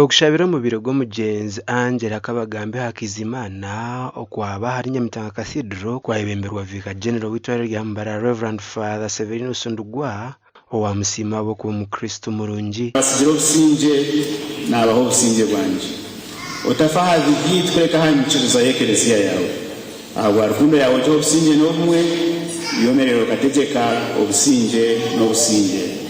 Okushabira omubiri gw'omugyenzi Angella Kabagambe Hakizimana okwaba ahari Nyamitanga Cathedral kwayebemberwa Vicar General w'eitware rya Mbarara Rev. Father Severinus Ndugwa owamusiima ahabw'okuba omukristo murungi. Mbatsigira obusingye, naabaha obusingye bwangye. Otafa aha bibi byaitu kureka aha nyikiriza y'Ekelezia yaawe. Ahabwa rukundo yaawe ogihe obusingye n'obumwe, yomerera okategyeka obusingye n'obusingye.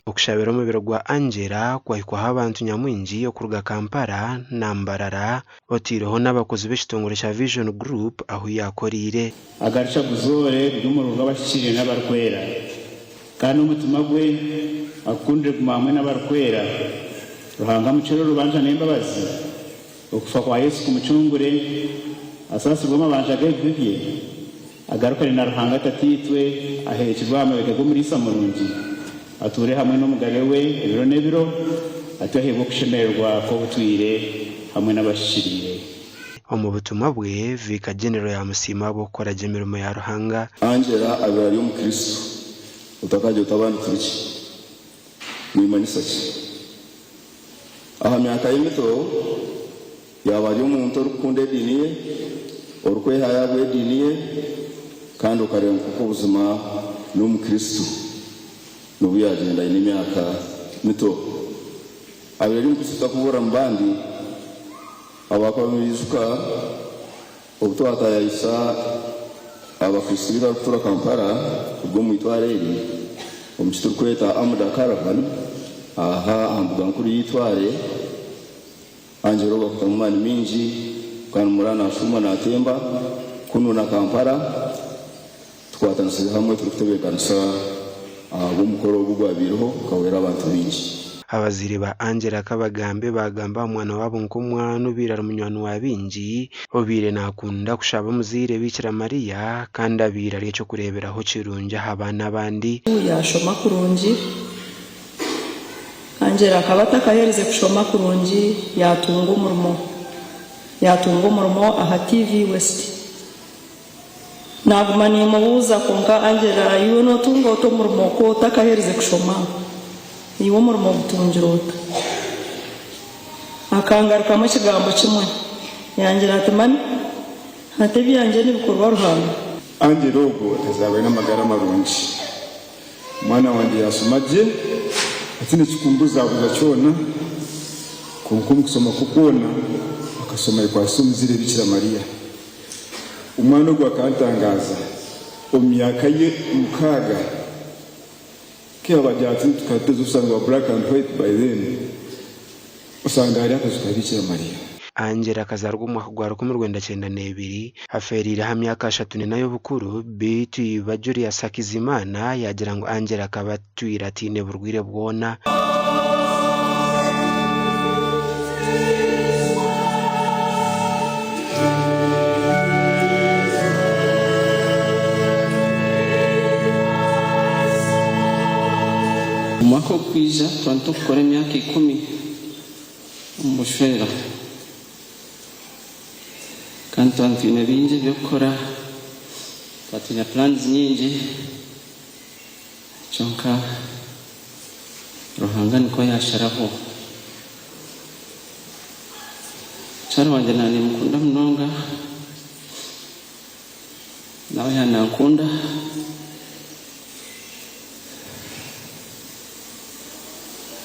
Okushabira omubiri gwa Angella kwahikwaho abantu nyamwingi okuruga Kampala na Mbarara otaireho n'abakozi b'ekitongore kya Vision Group ahu yaakoreire. Agarukye aguzoore guri omurimo gw'abahikiriire n'abarikwera, kandi omutima gwe agukundire kuguma hamwe n'abarikwera. Ruhanga amucwere orubanja n'embabazi, okufa kwa Yesu kumucungure, asaasirwe amabanja g'ebibi bye, agarukane na Ruhanga Tataitwe, aheekirwe aha mabega g'Omuriisa murungi, atuure hamwe n'Omugabe we ebiro n'ebiro, atyo aheebwe okushemererwa kw'obutwire hamwe n'abahikiriire. Omu butumwa bwe, Vicar General yaamusiima ahabw'okukora gye emirimo ya Ruhanga. Angela abaire ari Omukristo otakagira oti abandi turi ki? Nimanyisa ki? Aha myaka ye mito, yaaba ari omuntu orikukunda ediini ye, orikwehayo ahabw'ediini ye, kandi okareeba ngu koko buzima n'Omukristo n'obu yaagyenda aine emyaka mito. Abaire ari Omukristo otarikubuurira mu bandi. Abaakaba nibaijuka obu twataayaayisa Abakristo baitu abarikutuura Kampala kuruga omu itwaro eri omu ki turikweta Amuda Caravan aha aha mbuga nkuru y'eitware. Angelo bakutamu amaani maingi kandi muraba naashuuma naatemba kunu na Kampala tukwatanisize hamwe turikutebeekanisa ahabw'omukoro ogu gwabaireho gukahwera abantu baingi. Abazaire ba Angella Kabagambe baagamba aha mwana waabo nk'omwana obaire ari munywani wa baingi, obaire naakunda kushaba omuzaire Bikira Maria kandi abaire ari eky'okureeberaho kirungi aha baana abandi. Yaashoma kurungi. Angella akaba atakaherize kushoma kurungi yaatunga omurimo. Yaatunga omurimo aha TV West. Naaguma niimubuuza, Kwonka Angela, iwe nootunga ota omurimo ku otakaherize kushoma? Iwe omurimo ogutungire ota? Akangarukamu ekigambo kimwe, yangira ati, Mami, hati ebyangye nibikorwa Ruhanga. Angela ogwo otazaarwa aine amagara marungi. Omwana wangye yaashoma gye, ataine kirikumbuzabuza kyona, kwonka omu kushoma kwe kwona akashoma ayekwatsire omuzaire Bikira Mariya. Omwana ogu akantangaaza. Omu myaka ye mukaaga, ku yaabagira ati tukateza oshanga wa black and white by then, osanga hariho akaju ka Biikira Mariya. Angela akazaarwa omu mwaka gwa 1992, afeereire aha myaka ashatu n'ena y'obukuru, beitu iba Julius Hakizimana yaagira ngu Angela akaba atwire ataine burwaire bwona. Omwaka ogurikwija twaba nitukukora emyaka ikumi omu bushwera. Kandi twaba twine bingi eby'okukora, twaba twine plans nyingi. Kyonka Ruhanga nikwo yaasharaho. Mukyara wangye naaba nimukunda munonga, nawe yaaba nankunda.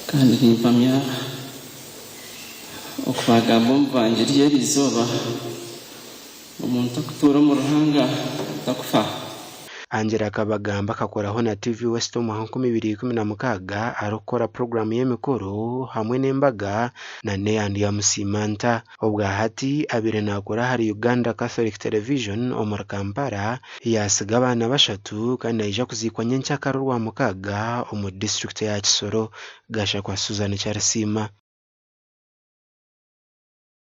Kandi nimpamya oku baagamba omu vangiri y'eri izooba, omuntu okutuura omu Ruhanga takufa. Angela Kabagamba akakoraho na TV West omu mwaka 2016 arikukora puroguraamu y'emikoro hamwe n'embaga na n'eyandi ya Musiimanta. Obwa hati abaire naakora ahari Uganda Catholic Television omuri Kampala, yaatsiga abaana bashatu kandi naija kuziikwa nyenkyakara Orwamukaaga omu disiturikiti eya Kisoro. Gashakwa Susan Kyarisiima.